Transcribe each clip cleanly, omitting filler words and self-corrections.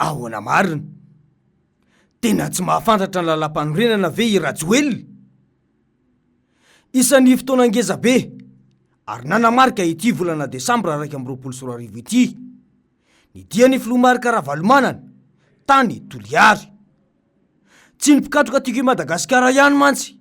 ahoana marina? Tena tsy mahafantatra ny lalàmpanorenana ve i Rajoelina? Isan'ny fotoana ngeza be ary nanamarika ity volana desambra 2021 ity ny dian'ny filoha Marc Ravalomanana tany Toliary. Tsy ny mpikatroka Tiako i Madagasikara ihany mantsy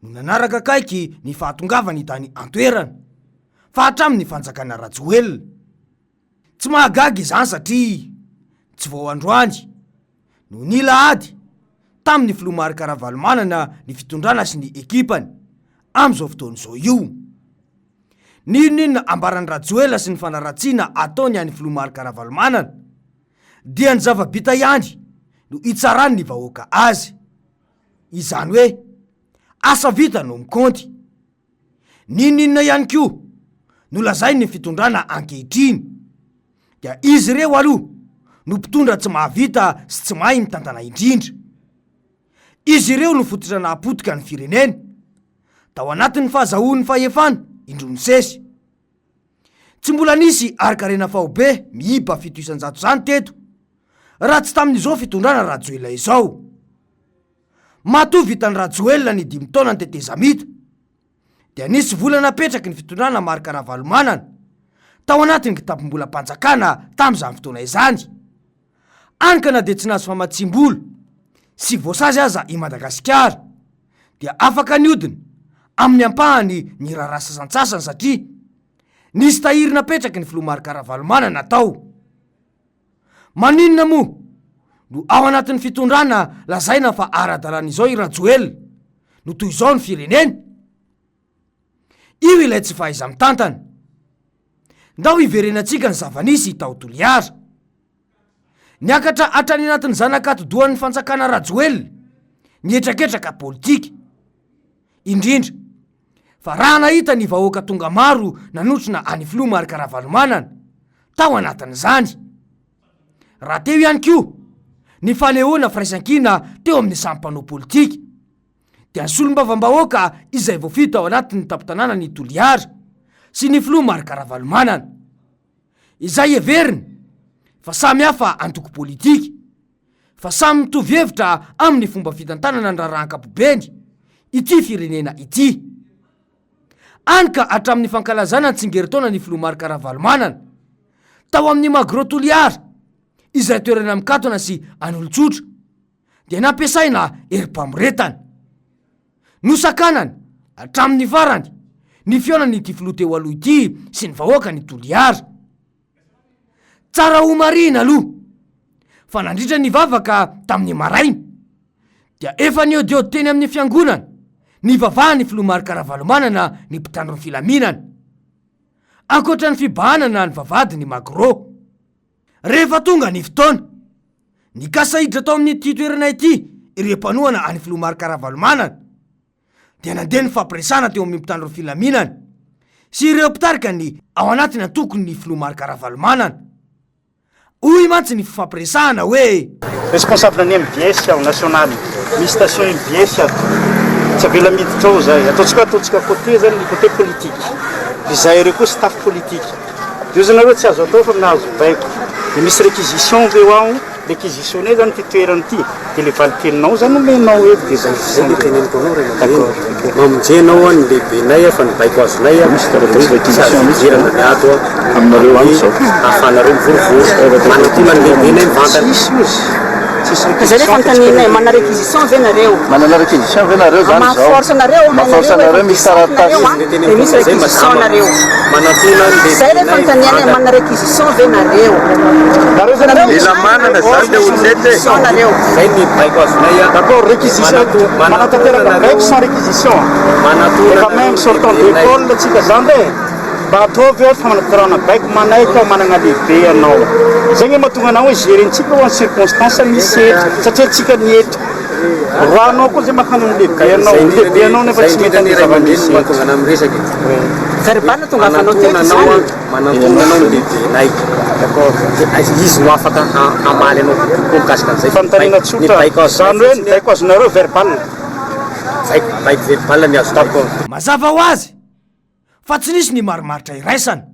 no nanaraka akaiky ny fahatongavany tany an-toerana fa hatramin'ny fanjakana Rajoelina. Tsy mahagaga izany satria tsy vao androany no nila ady tamin'ny filoha Marc Ravalomanana ny fitondrana sy ny ekipany amin'izao fotoana izao io. N'inon'inona ambaran'i Rajoelina sy ny fanaratsiana ataony an'ny filoha Marc Ravalomanana dia ny zava-bita ihany no hitsaran'ny vahoaka azy. Izany hoe asa vita no mikaonty. N'inon'inona ihany koa no lazain'ny fitondrana ankehitriny dia izy ireo aloha no mpitondra tsy mahavita sy tsy mahay mitantana indrindra. Izy ireo no fototra nahapotika ny firenena tao anatin'ny fahazahoany fahefana indroa nisesy. Tsy mbola nisy harin-karena faobe miiba 7% izany teto raha tsy tamin'izao fitondrana Rajoelina izao. Matoa vitan'i Rajoelina ny dimy taona ny tetezamita dia nisy vola napetraky ny fitondrana Marc Ravalomanana tao anatin'ny kitapom-bolam-panjakana tamin'izany fotoana izany. Any ka na dia tsy nahazo famatsiam-bola sy voasazy aza i Madagasikara dia afaka niodina amin'ny ampahany ny raharaha sasantsasany satria nisy tahiry napetraky ny filoha Marc Ravalomanana tao. Maninona moa no ao anatin'ny fitondrana lazaina fa ara-dalàna izao i Rajoelina no toy izao ny firenena? Io ilay tsy fahaiza-mitantana. Ndao hiverenantsika ny zava-nisy tao Toliara. Niakatra hatrany anatin'ny zanak'atidohan'ny fanjakana Rajoelina ny hetraketraka politika. Indrindra fa raha nahita ny vahoaka tonga maro nanotrona an'i Filoha Marc Ravalomanana tao anatin'izany. Raha teo ihany koa ny fanehoana firaisankina teo amin'ny samy mpanao politika dia ny solombavambahoaka izay voafidy tao anatin'ny tampon-tanànan'i Toliara sy ny Filoha Marc Ravalomanana izay heverina fa samy hafa antoko politika fa samy mitovy hevitra amin'ny fomba fitantanana ny raharaha ankapobeny ity firenena ity. Any ka hatramin'ny fankalazana ny tsingerin-taona ny filoha Marc Ravalomanana tao amin'ny Magro Toliara izay toerana mikatona sy an'olon-tsotra dia nampiasaina herim-pamoretana. Nosakanany hatramin'ny farany ny fihaonan'ity filoha teo aloha ity sy ny vahoakan'i Toliara. Tsara homarihina aloha fa nandritra ny vavaka tamin'ny maraina dia efa niodiody teny amin'ny fiangonana nivavahan'ny filoha Marc Ravalomanana ny mpitandro ny filaminana. Ankoatra ny fibahanana ny vavahadin'ny Magro. Rehefa tonga ny fotoana, nikasa hiditra tao amin'ity toerana ity ireo mpanohana an'ny filoha Marc Ravalomanana dia nandeha ny fampiresahana teo amin'ny mpitandro ny filaminana sy ireo mpitarika ny ao anatin'ny antokon'ny filoha Marc Ravalomanana. Hoy mantsy ny fifampiresahana hoe. Responsable ny mbs ao national, misy station mbs ato, tsy avela miditra ao zahay, ataontsika hoe ataontsika côté zany ny côté politique, ry zahay ireo koa staff politique, de ozy nareo tsy azo atao fa nahazo baiko, de misy réquisition ve ao, Réquisitionner zany ity toerana ity de le valin-teninao zany omenao eto de zay. Zay le teneniko anao ray aman-dreny. Mamonjy anao an ny lehibenay fa ny baiko azonay an tsy azo idirana ny ato an ahafahanareo mivorivory manatona ny lehibenay mivantana. Tsisy ozy. Tsisy Ka zay le réquisition fanontanianay, manana réquisition ve nareo? Manana réquisition ve nareo zany Maha zao? force anareo, Maha force hainareo anareo efa misy puissante taratasy. nareo an, de misy réquisition nareo. Manatona ny Zay le lehibenay fanontanianay, mivantana. manana réquisition ve nareo? Nareo zany Nareo Mila manana zany le olona eto e. nareo. Zay ny baiko azonay an. D'accord, réquisition, manatanteraka baiko sans réquisition. Manatona Efa même sortant d'école tsika zany e. Mba ataovy eo fanatanterahana baiko manaiky aho managna lehibe anao. Zay nge mahatonga anao hoe gérer-ntsika ho an'ny circonstance misy eto satria tsika ny eto. Raha anao koa zay makany amin'ny lehibe anao, ny lehibe anao nefa tsy mety an'le zava-misy eto. Verbal tongavanao teto izany. Manantona anao ny lehibenay. Dia izy no afaka hamaly anao kokoa mikasika an'izay. Fanontaniana tsotra, zany hoe ny baiko azonareo verbal. Baiko, baiko verbal ny azonay. Mazava ho azy fa tsy nisy ny marimaritra iraisana.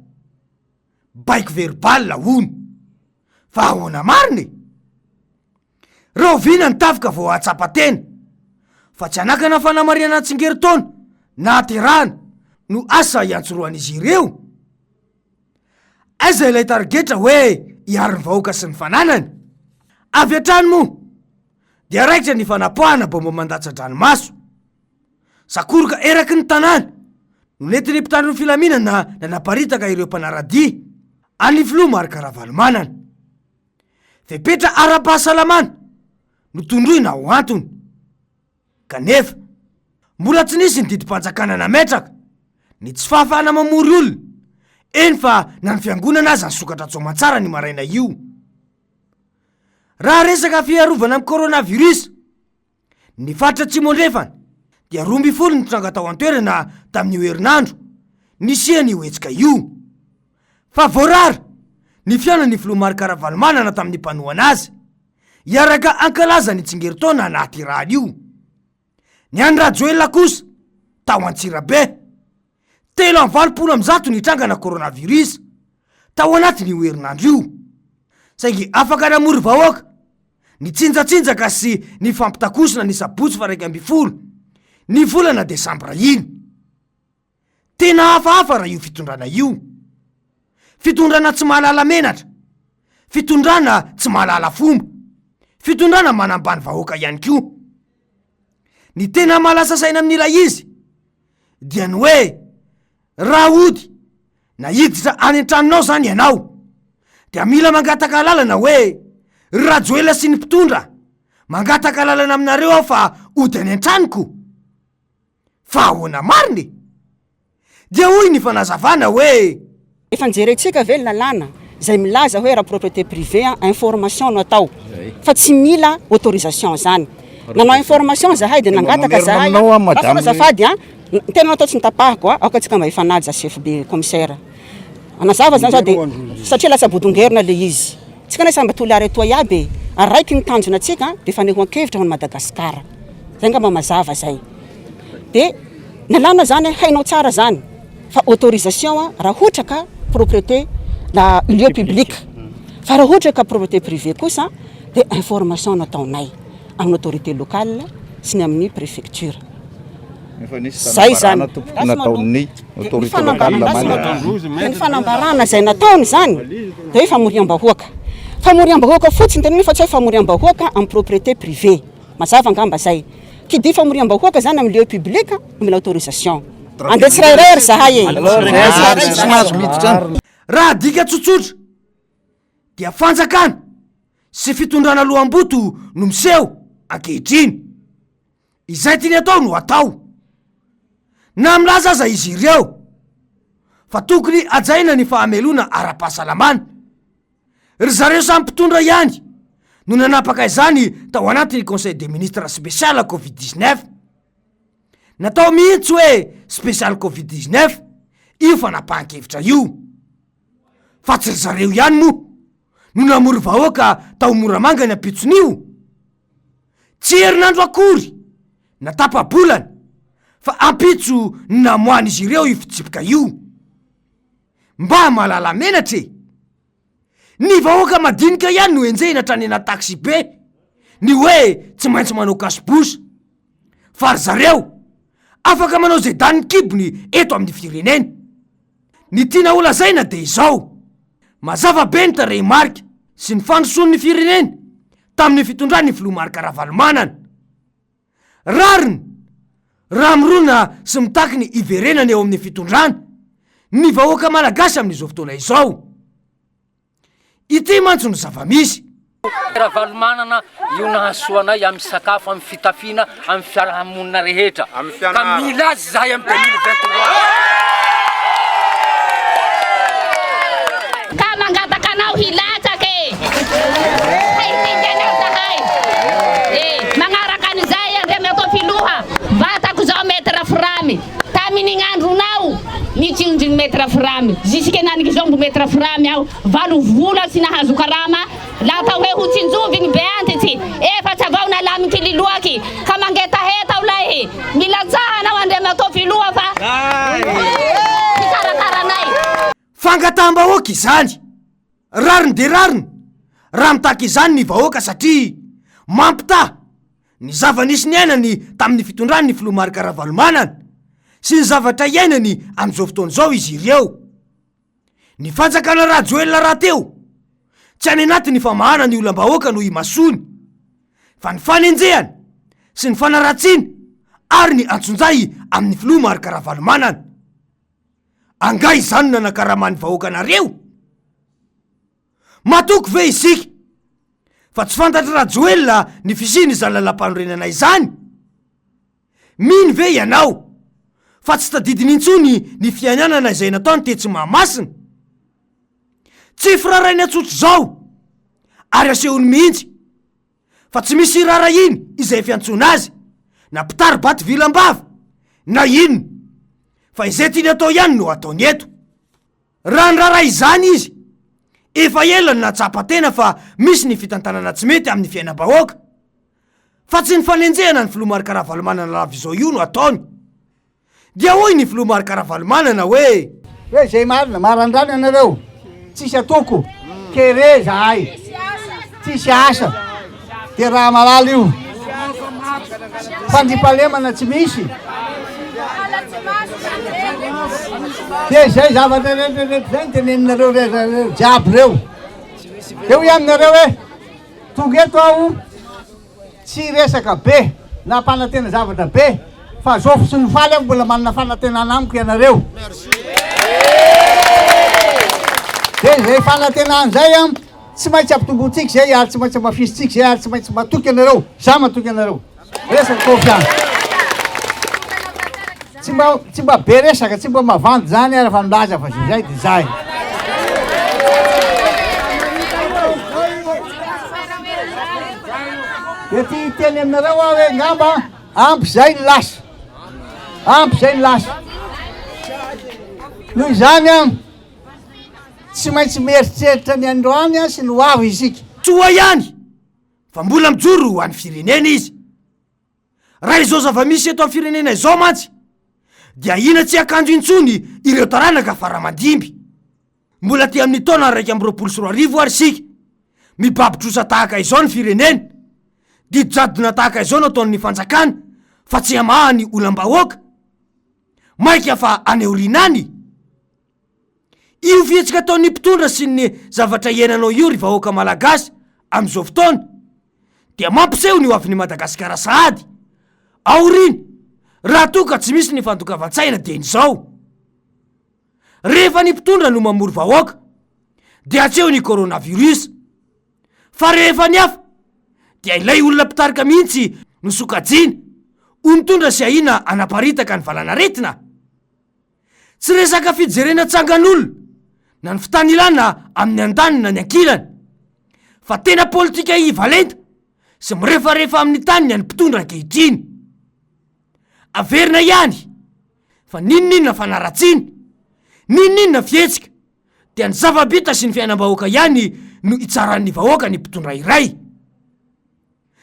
Baiko verbal hono. Fa ahoana marina e? Rahoviana ny tafika vao hahatsapa tena fa tsy hanakana fanamarihana tsingerin-taona nahaterahana no asa iantsorohan'izy ireo? Aiza ilay tarigetra hoe hiaro ny vahoaka sy ny fananany? Avy hatrany moa dia raikitra ny fanapoahana baomba mandatsa-dranomaso. Sakoroka eraky ny tanàna no nentin'ny mpitandro ny filaminana nanaparitaka ireo mpanara-dia an'ny filoha Marc Ravalomanana. Fepetra ara-pahasalamana no tondroina ho antony. Kanefa, mbola tsy nisy ny didim-panjakana nametraka ny tsy fahafahana mamory olona, eny fa na ny fiangonana aza nisokatra tsoamantsara ny maraina io. Raha resaka fiarovana amin'ny coronavirus, Ny faritra Atsimo Andrefana dia 12 ny tranga tao an-toerana tamin'io herinandro nisian'io hetsika io. Fa voarara ny fihaonan'ny filoha Marc Ravalomanana tamin'ny mpanohana azy hiaraka hankalaza ny tsingerin-taona nahaterahany io. Ny an'i Rajoelina kosa tao Antsirabe. 183 ny trangana coronavirus tao anatin'io herinandro io, saingy afaka namory vahoaka nitsinjatsinjaka sy nifampitakosona ny sabotsy faha 11 ny volana desambra iny. Tena hafahafa raha io fitondrana io. Fitondrana tsy mahalala menatra, fitondrana tsy mahalala fomba, fitondrana manambany vahoaka ihany koa. Ny tena mahalasa saina amin'ilay izy dia ny hoe raha hody na hiditra any an-tranonao zany ianao dia mila mangataka alalana hoe ry Rajoelina sy ny mpitondra mangataka alalana aminareo aho fa hody any an-tranoko. Fa ahoana marina e? Dia hoy ny fanazavana hoe. Efa nijerentsika ve ny lalàna izay milaza hoe raha propriété privée information no atao fa tsy mila autorisation zany. Nanao information zahay dia nangataka zahay an, azafady an, ny tena natao tsy notapahiko an, aoka tsika mba hifanaja chef be commissaire. Hanazava zany zao dia satria lasa bodongerona le izy. Tsika anie samy Toliara etoa iaby e, araiky ny tanjona tsika dia fanehoan-kevitra ho an'i Madagasikara. Zay angamba mazava zay. Dia ny lalàna zany hainao tsara zany fa autorisation raha ohatra ka propriété na lieu public fa raha ohatra ka propriété privée kosa dia information no ataonay amin'ny autorité locale sy ny amin'ny préfecture. Zay zany. Nataon'ny autorité locale Ny fanambarana izay nataony zany dia hoe famoriam-bahoaka. Famoriam-bahoaka fotsiny tenenina fa tsy hoe famoriam-bahoaka amin'ny propriété privée. Mazava angamba zay. Qui dit famoriam-bahoaka zany amin'ny lieu public mila autorisation. Andeha tsirairay ary zahay e. Tsy mahazo miditra any. Raha adika tsotsotra dia fanjakana sy fitondrana loham-boto no miseho ankehitriny. Izay tiany atao no atao. Na milaza aza izy ireo fa tokony hajaina ny fahamelona ara-pahasalamana. Ry zareo samy mpitondra ihany no nanapaka izany tao anatin'ny conseil des ministres spécial covid 19. Natao mihitsy hoe spécial covid 19 io fanapahan-kevitra io. Fa tsy ry zareo ihany moa no namory vahoaka tao Moramanga ny ampitson'io. Tsy herinandro akory na tapa-bolana fa ampitso ny namoahan'izy ireo io fitsipika io. Mba mahalala menatra e! Ny vahoaka madinika ihany no enjehina hatrany anaty taxi-be ny hoe tsy maintsy manao cache-bouche fa ry zareo afaka manao izay danin'ny kibony eto amin'ny firenena. Ny tiana holazaina dia izao, mazava be ny tarehimarika sy ny fandrosoan'ny firenena tamin'ny fitondran'ny filoha Marc Ravalomanana. Rariny raha mirona sy mitaky ny hiverenany eo amin'ny fitondrana ny vahoaka malagasy amin'izao fotoana izao. Ity mantsy no zava-misy. Ravalomanana io nahasoa anay amin'ny sakafo, amin'ny fitafiana, amin'ny fiarahamonina rehetra. Ka mila azy izahay amin'ny 2023. Ka mangataka anao hilatsaka e! Hifidy anao zahay e! Magnaraka an'izay Andriamatoa Filoha, vatako zao Maître Framy, tamin'igny andronao nitsinjogny Maître Framy, jusque henaniky zao mbo Maître Framy aho, valo vola tsy nahazo karama, la atao hoe ho tsinjovigny be antitsy, efatsy avao nalamy kililoaky, ka mangetaheta aho lay, milatsaha anao Andriamatoa Filoha fa hikarakara anay. Fangataham-bahoaka izany. Rariny dia rariny raha mitaky izany ny vahoaka satria Mampitaha ny zava-nisy niainany tamin'ny fitondran'ny filoha Marc Ravalomanana sy ny zavatra iainany amin'izao fotoana izao izy ireo. Ny fanjakana Rajoelina rahateo tsy any anatin'ny famahana ny olam-bahoaka no imasoany fa ny fanenjehana sy ny fanaratsiana ary ny antsonjay amin'ny filoha Marc Ravalomanana. Angaha izany no nanakaraman'ny vahoaka anareo? Matoky ve isika fa tsy fantatr'i Rajoelina ny fisian'izany lalàmpanorenana izany? Mino ve ianao fa tsy tadidiny intsony ny fiainanana izay nataony tetsy Mahamasina? Tsy firaraina tsotr'izao ary asehony mihitsy fa tsy misy irarahiany izay fiantsoana azy na mpitari-bato vilam-bava na inona fa izay tiany atao ihany no ataony eto. Raha niraharaha izany izy, efa ela no nahatsapa tena fa misy ny fitantanana tsy mety amin'ny fiainam-bahoaka, fa tsy ny fanenjehana ny filoha Marc Ravalomanana lava izao io no ataony. Dia hoy ny filoha Marc Ravalomanana hoe. Hoe zay marina, marandrano ianareo, tsisy atoko, kere zahay, tsisy asa, de raha malala io, fandriampahalemana tsy misy. Dia izay zavatra rehetra rehetra izay no teneninareo rehetra jiaby ireo. Dia hoy aminareo hoe, tonga eto aho tsy resaka be na hampanantena zavatra be, fa zao fotsiny faly aho mbola manana fanantenana amiko ianareo. Dia izay fanantenana izay an, tsy maintsy ampitombointsika izay ary tsy maintsy hamafisintsika izay ary tsy maintsy matoky ianareo. Za matoky anareo. Resaka confiance. Tsy mba tsy mba be resaka, tsy mba mavandy zany ary fa milaza fa zay zay de zay. De ty hiteny aminareo aho hoe ngamba ampy zay ny lasa. Ampy zay ny lasa. Noho izany an, tsy maintsy mieritreritra ny androany sy ny ho avy isika. Soa ihany fa mbola mijoro ho an'ny firenena izy. Raha izao zava-misy eto amin'ny firenena izao mantsy dia ahiana tsy hiakanjo intsony ireo taranaka fara-mandimby. Mbola aty amin'ny taona 2021 ary isika, mibaby trosa tahaka izao ny firenena, didy jadona tahaka izao no ataon'ny fanjakana fa tsy hamaha ny olam-bahoaka. Mainka fa any aoriana any. Io fihetsika ataon'ny mpitondra sy ny zavatra iainanao io ry vahoaka malagasy amin'izao fotoana dia mampiseho ny hoavin'i Madagasikara sahady aoriana raha toa ka tsy misy ny fandokavan-tsaina dieny izao. Rehefa ny mpitondra no mamory vahoaka dia atseho ny coronavirus fa rehefa ny hafa dia ilay olona mpitarika mihitsy no sokajiana ho mitondra sy ahiana hanaparitaka ny valanaretina. Tsy resaka fijerena tsangan'olona na ny fitanilana amin'ny andaniny na ny ankilany fa tena politika iva lenta sy mirefarefa amin'ny tany ny an'ny mpitondra ankehitriny. Averina ihany fa n'inon'inona fanaratsiana, n'inon'inona fihetsika dia ny zava-bita sy ny fiainam-bahoaka ihany no itsaran'ny vahoaka ny mpitondra iray.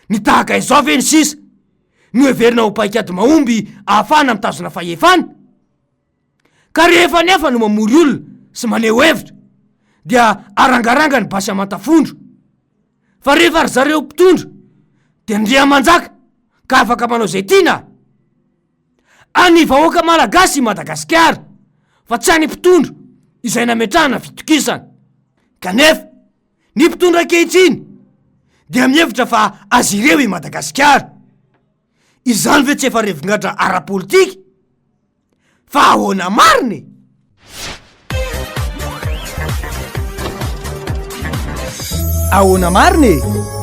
Ny tahaka izao ve ny sisa no heverina ho paikady mahomby ahafahana mitazona fahefana? Ka rehefa ny hafa no mamory olona sy maneho hevitra dia arangaranga ny basy aman-tafondro. Fa rehefa ry zareo mpitondra dia ndriamanjaka ka afaka manao izay tiana? An'ny vahoaka malagasy i Madagasikara fa tsy an'ny mpitondra izay nametrahana fitokisana. Kanefa Ny mpitondra ankehitriny dia mihevitra fa azy ireo i Madagasikara. Izany ve tsy efa revin-gadra ara-politika? Fa ahoana marina e? Ahoana marina e?